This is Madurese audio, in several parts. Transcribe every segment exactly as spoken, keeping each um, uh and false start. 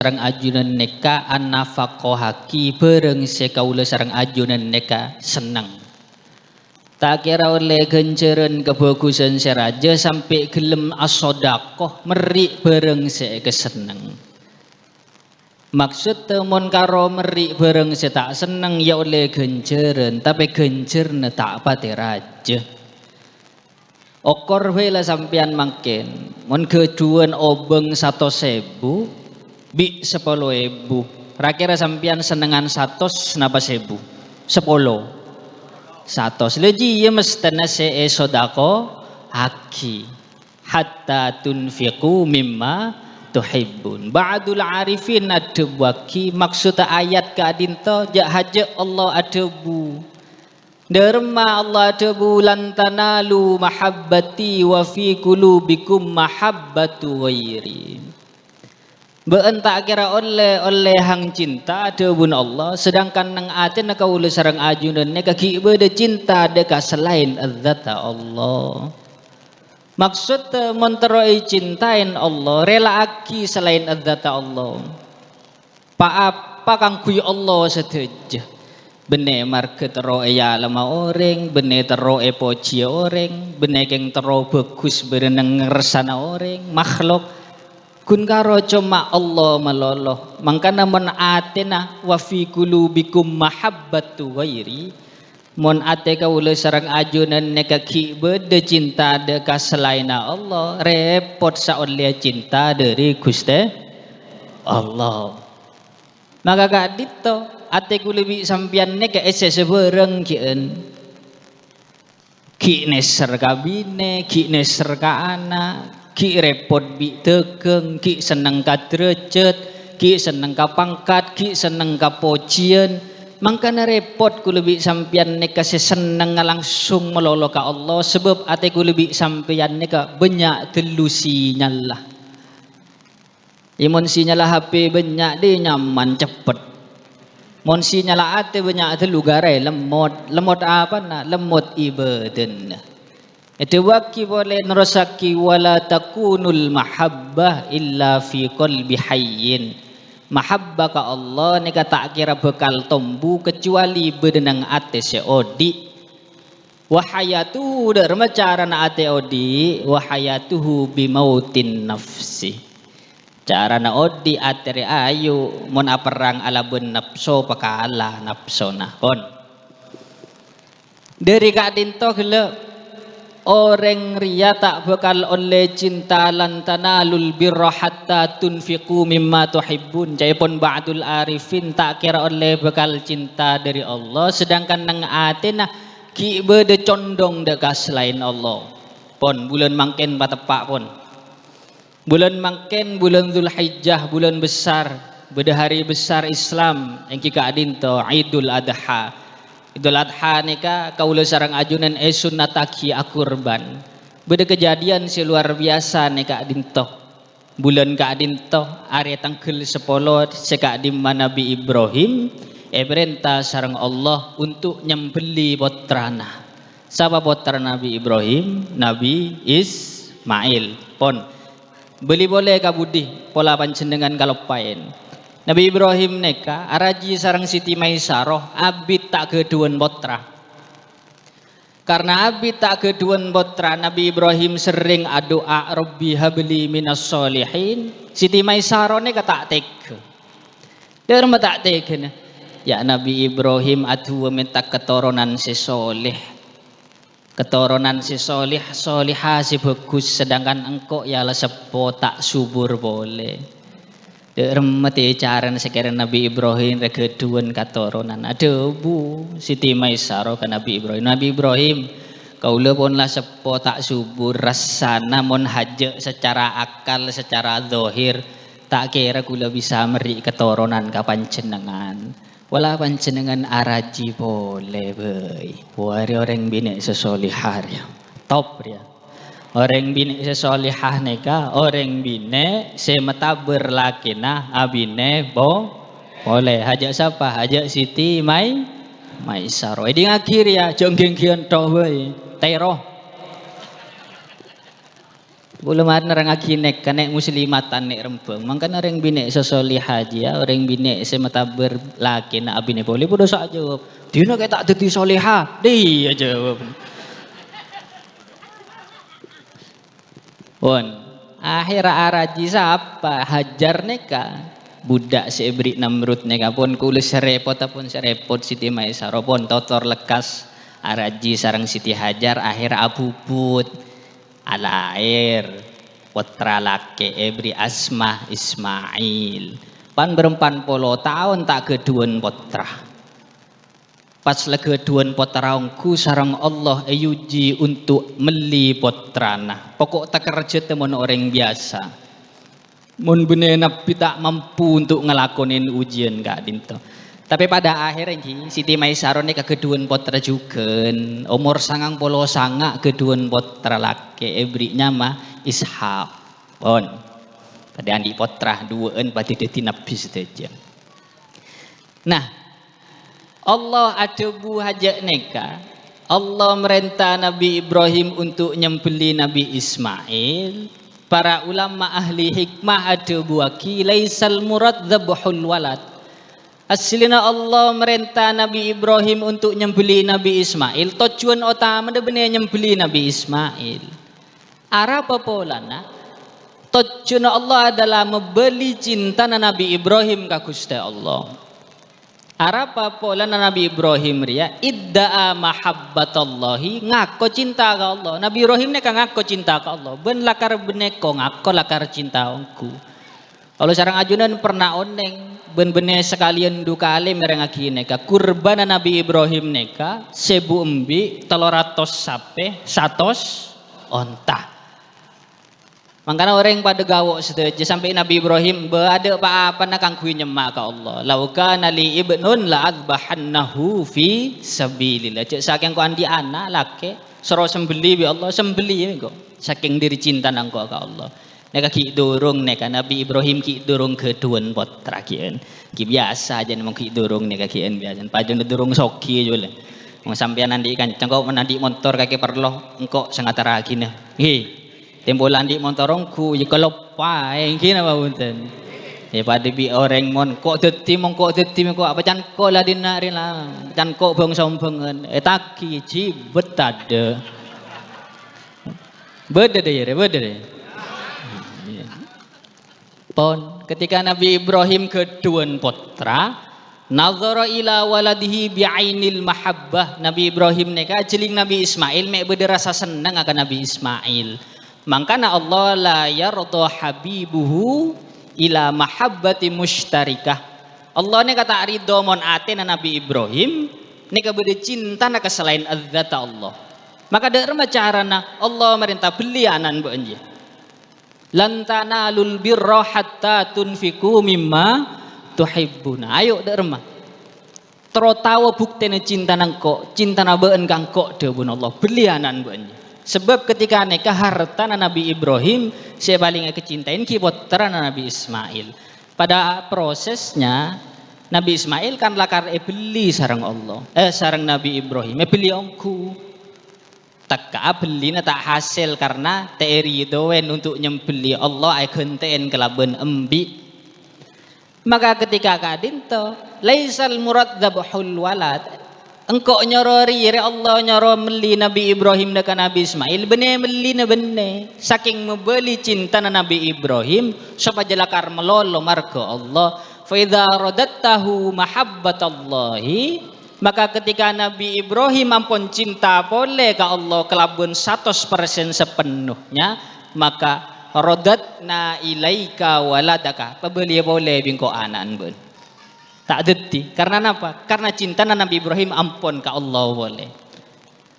sareng ajunan nèka anafaqohaghi bhârâng sè kaulâ sareng ajunan nèka senneng. Ta' kèra ollè ghânjhârân kabhâghusân sè rajâ sampè' ghellem asodaqoh merri' bhârâng sè èkasenneng. Maksodda mon karo merri' bhârâng sè ta' senneng ya ollè ghânjhârân, tapè ghânjhârânna ta' patè rajâ. Okor bhâi la sampèyan mangkèn, mon ghâdhuwân obâng satos èbu, bi' sapolo èbu. Ra-kèra sampèyan sennengngan satos napa sèbu? Sapolo. Satos. Lha jiyâ mesthèna sè èsodaqohaghi. "Hatta tunfiqu mimma tuhibbun." Ba'dul arifin adhâbuwâghi, maksodda ayat ka'dinto, jâ'-hajâ' Allah adhâbu. Dhâremma Allah adhâbu, "Lan tanalu mahabbati wa fi qulubikum mahabbatu ghairi." Bâ'ân ta' kèra ollè ollèhang cinta, dhâbuna Allah, sedangkan neng atèna kaulâ sareng ajunan nèka ghi' bâdâ cinta dâ' ka salaèn Adzatta Allah. Maksodda, mon terro ècintaèn Allah, rèla'aghi salaèn Adzatta Allah. Pa-apa kaangghuy Allah sadhâjâ. Bânnè marghâ terro èalemma orèng, bânnè terro èpojiyâ orèng, bânnè kèng terro bhâghus bârâ' neng ngarsana orèng, makhluk. Ghun karo coma Allah malolo. Mangkana mon atèna, "Wa fi qulubikum mahabbatu ghairi," mon atè kaulâ sareng ajunan nèka ghi' bâdâ cinta dâ' ka salaènna Allah, rèpot saollèya cinta dâri Ghustè Allah. Maka ka'dinto, atè kaulâ bi' sampèyan nèka èssè sabârâng ghi'ân. Ghi' nèser ka binè, ghi' nèser ka ana', ghi' rèpot bi' dâgâng, ghi' senneng ka dârâjhât, ghi' senneng ka pangkat, ghi' senneng ka pojiyân. Mangkana rèpot kaulâ bi' sampèyan nèka sè sennengnga langsung malolo ka Allah, sabâb atè kaulâ bi' sampèyan nèka bânnya' tellu sinyalla. Yâ, mon sinyalla H P bânnya', dhi nyaman, ceppet. Mon sinyalla atè bânnya', tellu ghârâ lemmot. Lemmot apana? Lemmot ibâdâna. Èdhâbuwâghi polè nerrossaghi, "Wa la takunul mahabbah illa fi qalbi hayyin." Mahabbah ka Allah nèka ta' kèra bhâkal tombu kacobâli bâdâ neng atè sè odi'. Wa hayatuhu, dhâremma carana atè odi', wa hayatuhu bi mautin nafsi. Carana odi' atè rè ayu, mon aperrang alabân napso, pakala napsona. Pon. Dâri ka'dinto ghellâ', orèng rèya ta' bhâkal ollè cinta, "Lan tanalul birra hatta tunfiqu mimma tuhibbun." Ca'èpon ba'dul arifin, ta' kèra ollè bhâkal cinta dâri Allah, sedangkan neng atèna ghi' bâdâ condong dâ' ka salaèn Allah. Pon, bulân mangkèn pateppa', pon. Bulân mangkèn, bulân Dzulhijjah, bulân besar, bâdâ hari besar Islam, èngghi ka'dinto Idul Adha. Idul Adha nèka kaulâ sareng ajunan èsunnattaghi akurban. Bâdâ kejadian sè luar biasa nèka ka'dinto. Bulân ka'dinto, arè tangghâl sapolo sè ka'dimma Nabbhi Ibrahim èparènta sareng Allah untuk nyembelli pottrana. Sapa pottra Nabbhi Ibrahim? Nabbhi Ismail. Pon. Bâli polè ka budi, pola panjhennengngan kaloppaèn. Nabbhi Ibrahim nèka arajhi sareng Siti Maisarah abit ta' ghâdhuwân pottra. Karna abit ta' ghâdhuwân pottra, Nabbhi Ibrahim serrèng adu'a, "Rabbi habli minas sholihin." Siti Maisarah nèka ta' tèghâ. Dhâremma ta' tèghâna, "Ya' Nabbhi Ibrahim adu'a mènta katoronan sè sholèh. Katoronan sè sholèh, sholèha sè bhâghus, sedangkan engko' ya la seppo ta' subur polè." Dhâremma tè carana sakèrana Nabbhi Ibrahim rè ghâdhuwân katoronan. Adhâbu Siti Maisarah ka Nabbhi Ibrahim, "Nabbhi Ibrahim, kaulâ pon la seppo ta' subur, rassana mon hajâ' sacara akal, sacara dhahir, ta' kèra kaulâ bisa merri' katoronan ka panjhennengngan. Pola panjhennengngan arajhi polè, bhâi." Wah, rè orèng binè' sè sholèha rèya. Top rèya. Orèng binè' sè sholèha nèka orèng binè' sè matabâr lakèna abinè po-, polè. Hajâ' sapa? Hajâ' Siti Mai-, Maisarah. Èdingngaghi rèya, jhâ' ghi-èngghiyân tho bhâi. Tèro. Kaulâ marè nerrangngaghi nèka, nè' muslimatan nè' rembhâng. Mangkana orèng binè' sè solehah jiyâ, orèng binè' sè matabâr lakèna abinè polè padâ sè ajâwâb. "Dinah kè ta' dhâddhi solehah?" Dhiyâ jâwâb. Pon. Akhèrra arajhi sapa? Hajar nèka. Budak sè èberri' Namrud nèka pon kaulâ sè rèpot, pon sè rèpot Siti Maisarah, pon totor lekkas arajhi sareng Siti Hajar, akhèrra abubut. Alaèr pottra lakè' èberri' asma Ismail. Pan bârâmpan polo taon ta' ghâdhuwân pottra. Pas la ghâdhuwân pottra ongghu sareng Allah èojhi onto' melli pottrana. Poko' takerjhât mon orèng biyasa. Mon bânnè nabbhi ta' mampu onto' ngalakonè ujian ka'dinto. Tapè pada akhèrra ènggi, Siti Maisarah nèka ghâdhuwân pottra jhughân, omor sangang polo sanga' ghâdhuwân pottra lakè' èberri' nyama Ishak. Pon. Padâ andi' pottra duwâ'ân padâ dhâddhi nabbhi sadhâjâ. Nah, Allah adhâbu hajâ nèka, Allah marènta Nabbhi Ibrahim onto' nyembelli Nabbhi Ismail. Para ulama ahli hikmah adhâbuwâghi, "Laisal murad dzabhul walad." Asllina Allah marènta Nabbhi Ibrahim onto' nyembelli Nabbhi Ismail, tojjhuwân otamana bânnè nyembelli Nabbhi Ismail. Arapa polana? Tojjhuna Allah adalah mabâli cintana Nabbhi Ibrahim ka Ghustè Allah. Arapa polana Nabbhi Ibrahim rèya idda'a mahabbatallahi, ngako cinta ka Allah. Nabbhi Ibrahim nèka ngako cinta ka Allah. Bân lakar bânnè ko ngako lakar cinta ongghu. Kaulâ sareng ajunan perna onèng, bân bânnè sakalèyan du kalè mèrengngaghi nèka. Kurbânna Nabbhi Ibrahim nèka sèbu embi', tello ratos sapè, satos onta. Mangkana orèng padâ gawo' sadhâjâ sampè' Nabbhi Ibrahim, "Bâ, adâ' pa-apana kaangghuy nyemma' ka Allah. 'Lau kana li ibnun la adzbahannahu fi sabilillah.'" Jâ' sakèng ko' andi' ana' lakè', soro sembelli bi' Allah, sembelli engko'. Sakèng dhâri cintana engko' ka Allah. Nèka ghi' durung nèka, Nabbhi Ibrahim ghi' durung ghâdhuwân pottra ghi'en. Ghi' biyasa jâ' mon ghi' durung nèka ghi'en biyasa. Pajhuna durung soghi jâ' polè. Mon sampèyan andi' kanca, engko' mon andi' montor kakè parlo, engko' sè ngaterraghina. Ghi. Tempo la andi' montor ongghu, ya kaloppaè, ghi napa bhunten? Ya padâ bi' orèng mon ko' dhâddhi, mon ko' dhâddhi, mon ko' apa can ko' la dinna' rè la, can ko' bhâng-sombhângan, ètagi jibet tadâ'. Bâdâ dâ' iyâ rè, bâdâ rè. Pon, ketika Nabbhi Ibrahim ghâdhuwân pottra, nadhara ila waladihi bi'ainil mahabbah. Nabbhi Ibrahim nèka ajhâling Nabbhi Ismail mè' bâdâ rasa sennengnga ka Nabbhi Ismail. Mangkana Allah la yardha habibuhu ila mahabbati musytarikah. Allah nèka ta' ridho mon atèna Nabbhi Ibrahim nèka bâdâ cintana ka salaèn adzat Allah. Maka dâ' remma carana Allah marènta belliyâ ana'na bâ'na jiyâ. "Lan tanalul birra hatta tunfiqu mimma tuhibbuna." Ayo, dâ' remma. Terro taowa buktèna cintana engko', cintana bâ'na ka engko', dhâbuna Allah. Belliyâ ana'na bâ'na. Sabâb ketika nèka hartana Nabbhi Ibrahim sè palèng èkacintaè ghi' pottrana Nabbhi Ismail. Pada prosesnya, Nabbhi Ismail kan lakar èbelli sareng Allah, eh, sareng Nabbhi Ibrahim, èbelli ongghu. Tekka'a bellina ta' hasèl karna ta' èridhoè untuk nyembelli Allah èghântè'è kalabân embi'. Maka ketika ka'dinto, "Laisal murad dzabhul walad." Engko' nyoro rèya, rè Allah nyoro melli Nabbhi Ibrahim dâ' ka Nabbhi Ismail, bânnè mellina bânnè. Sakèng mabâli cintana Nabbhi Ibrahim, sopajâ lakar malolo marghâ Allah. "Fa idza radattahu mahabbatallahi," maka ketika Nabbhi Ibrahim ampon cinta polè ka Allah kalabân satos persen sepenuhnya, maka "Radatna ilaika waladaka," pabâliyâ polè bi' engko' ana'na bâ'na. Ta' dhâddhi. Karna napa? Karna cintana Nabbhi Ibrahim ampon ka Allah polè.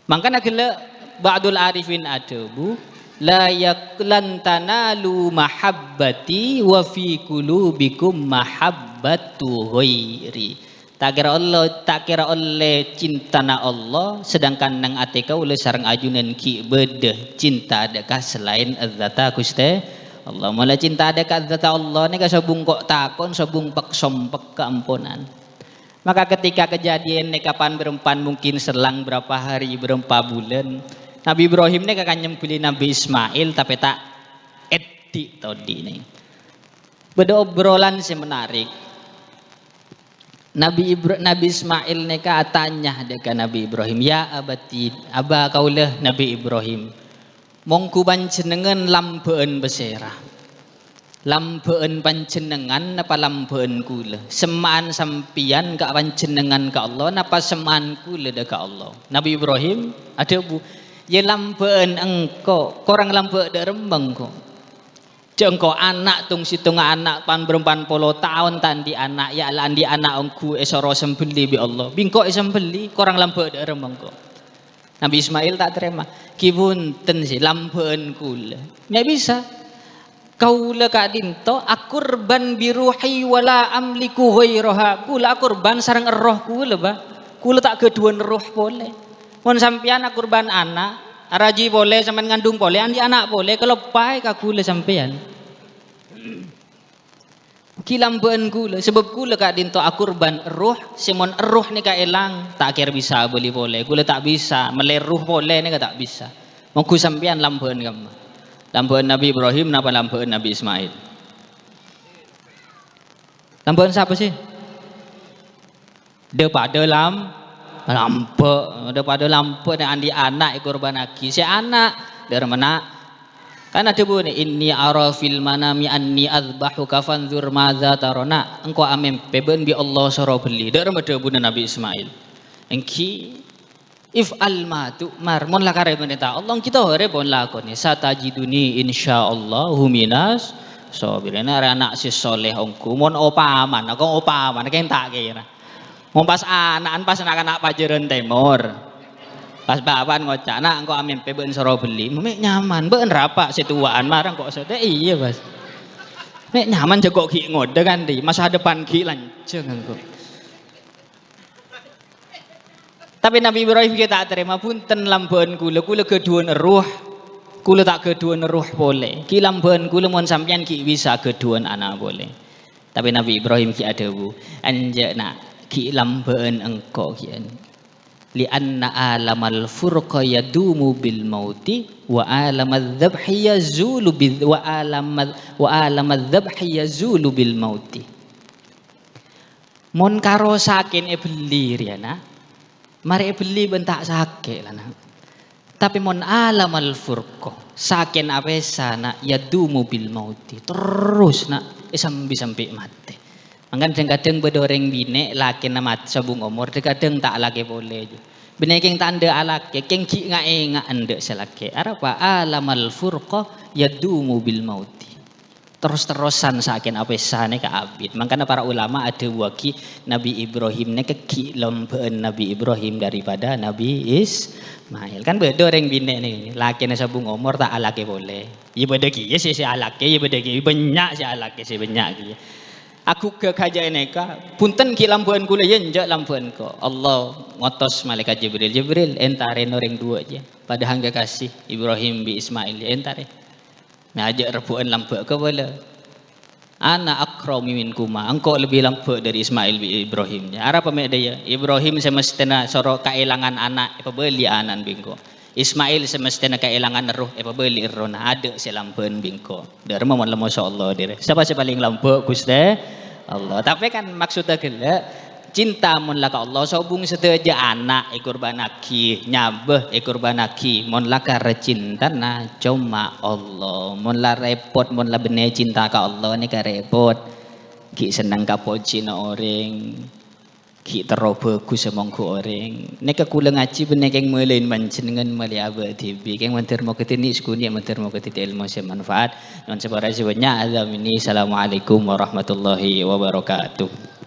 Mangkana ghellâ' ba'dul arifin adhâbu, "La yak-, lan tanalu mahabbati wa fi qulubikum mahabbatu ghairi." Ta' kèra ollè, ta' kèra ollè cintana Allah, sedangkan neng atè kaulâ sareng ajunan ghi' bâdâ cinta dâ' ka salaèn adzata Ghustè Allah. Mola cinta dâ' ka adzata Allah nèka sobung ko' takon, sobung pek-sompek kaamponan. Maka ketika kejadian nèka pan-bârâmpan mungkin selang berapa hari, bârâmpa bulân, Nabbhi Ibrahim nèka kan nyembelli Nabbhi Ismail, tapè ta' Di' todi' nè. Bâdâ obrolan sè menarik. Nabi Ibra-, Nabi Ismail nèka atanya dâ' ka Nabi Ibrahim, "Ya abati, abâ kaulâ Nabi Ibrahim, mongghu panjhennengngan lambâ'ân pasèra? Lambâ'ân panjhennengngan napa lambâ'ân kaulâ? Semma'an sampèyan ka panjhennengngan ka Allah, napa semma'an kaulâ dâ' ka Allah?" Nabi Ibrahim adhâbu, "Ya lambâ'ân engko', korang lambâ' dâ' remma engko'." Jhâ' engko' ana' tong-settongnga ana', pan-bârâmpan polo taon ta' andi' ana', ya la andi' ana' ongghu èsoro sembelli bi' Allah. Bi' engko' èsembelli, korang lambâ' dâ' remma engko'. Nabi Ismail ta' tarèma. "Ghi bhunten sè, lambâ'ân kaulâ." "Mè' bisa. Kaulâ ka'dinto akurban bi ruhi wa la amliku ghairaha." Kaulâ akurban sareng erroh kaulâ, Bâ. Kaulâ ta' ghâdhuwân erroh polè. Mon sampèyan akurban ana', arajhi polè, sampèyan ngandung polè, andi' ana' polè, kaloppaè ka kaulâ sampèyan. Ghi lambâ'ân kaulâ, sabâb kaulâ ka'dinto akurban erroh, sè mon erroh nèka èlang, ta' kèra bisa abâli polè. Kaulâ ta' bisa mellè erroh polè nèka ta' bisa. Mongghu sampèyan lambâ'ân kamma. Lambâ'ân Nabi Ibrahim napa lambâ'ân Nabi Ismail? Lambâ'ân sapa sè? Dâ-padâ lam-, lambâ', dâ-padâ lambâ' nè andi' ana' èkorbânnaghi. Sè ana', dâ' remma na'. Kan adhâbuna, "Inni ara fil manami anni adzbahuka fanzur madza tara." "Na', engko' amèmpè bâ'na bi' Allah soro belli." Dâ' remma dhâbuna Nabi Ismail. Èngghi, "If'al ma tu'mar." Mon la karè parènta Allah, èngghi torè pon lakonè. "Satajiduni insyaallahu minas shabirin." Arè ana' sè soleh ongghu. Mon opamana, kong opamana, kèng ta' kèra. Mon pas ana'an, pas na'-kana' Pajaran Tèmor. Pas bapa'an ngoca', "Na', engko' amèmpè bâ'na soro belli." "Mè' nyaman, bâ'na rapa' sè towa'an, mara engko' sotè." Iyâ, pas. "Mè' nyaman jhâ' engko' ghi' ngodâ kan, Ri? Masa depan ghi' lanjhâng engko'." Tapè Nabi Ibrahim ghi' ta' tarèma, "Bhunten lambâ'ân kaulâ, kaulâ ghâdhuwân erroh, kaulâ ta' ghâdhuwân erroh polè. Ghi' lambâ'ân kaulâ mon sampèyan ghi' bisa ghâdhuwân ana' polè." Tapè Nabi Ibrahim ghi' adhâbu, "Enjâ', Na', ghi' lambâ'ân engko' ghi'." "Li'anna alamal furqa yadumu bil mauti, wa alamal dzabhi yazulu bil, wa alamal, wa alamal dzabhi yazulu bil mauti." Mon karo sakèn èbelli rèya, Na', marè èbelli bân ta' sakè', la, Na'. Tapè mon alamal furqa, sakèn apèsa, Na', yadumu bil mauti, terros, Na', èsambi sampè' matè. Mangkana dhâng-kadhâng bâdâ orèng binè' lakèna mat-, sabung omor, dhâng-kadhâng ta' alakè polè, jâ. Binè' kèng ta' endâ' alakè, kèng ghi' nga'-ènga' endâ' sè lakè. Arapa? Alamal furqa yadumu bil mauti. Terros-terrosan sakèn apèsa nèka abit. Mangkana para ulama adhâbuwâghi Nabi Ibrahim nèka ghi' lambâ'ân Nabi Ibrahim daripada Nabi Ismail. Kan bâdâ orèng binè' nè, lakèna sabung omor ta' alakè polè. Iyâ bâdâ kèya sè, sè alakè, iyâ bâdâ kèya bânnya' sè alakè, sè bânnya' kèya. Aghugghâ kajâ nèka, "Bhunten ghi' lambâ'ân kaulâ." "Iyâ, enjâ' lambâ'ân engko'." Allah ngotos malaèkat Jibril, "Jibril, èntarè orèng duwâ' jâ. Padâ hangghâ kasè, Ibrahim bi' Ismail, iyâ èntarè." Mè' ajâ' rebbhu'ân lambâ' kabâlâ. "Ana akramu minkuma, engko' lebbi lambâ' dâri Ismail bi' Ibrahim." Arapa mè' dâ' iyâ? Ibrahim sè mesthèna soro kaèlangan ana', èpabâli ana'na bi' engko'. Ismail sè mesthèna kaèlangan erroh, èpabâli errohna, adâ' sè lambâ'ân bi' engko'. Dâ' remma mon la, masya Allah, dâri. Sapa sè palèng lambâ', Ghustè? Allah. Tapè kan maksodda ghellâ', cinta mon la ka Allah, sobung sadhâjâ ana' èkorbânnaghi, nyabâ èkorbânnaghi, mon la karè cintana coma Allah. Mon la rèpot, mon la bânnè cinta ka Allah, nèka rèpot. Ghi' senneng ka pojhina orèng, ghi' terro bhâghussa mongghu orèng. Nèka kaulâ ngajhi bânnè kèng malaèn panjhennengngan malè abâ' dhibi'. Kèng mandhâr moghâ dhâddhi sè kunè', mandhâr moghâ dhâddhi èlmo sè manfaat. Nyo'on sapora sè bânnya'. Adzan ini. Assalamualaikum warahmatullahi wabarakatuh.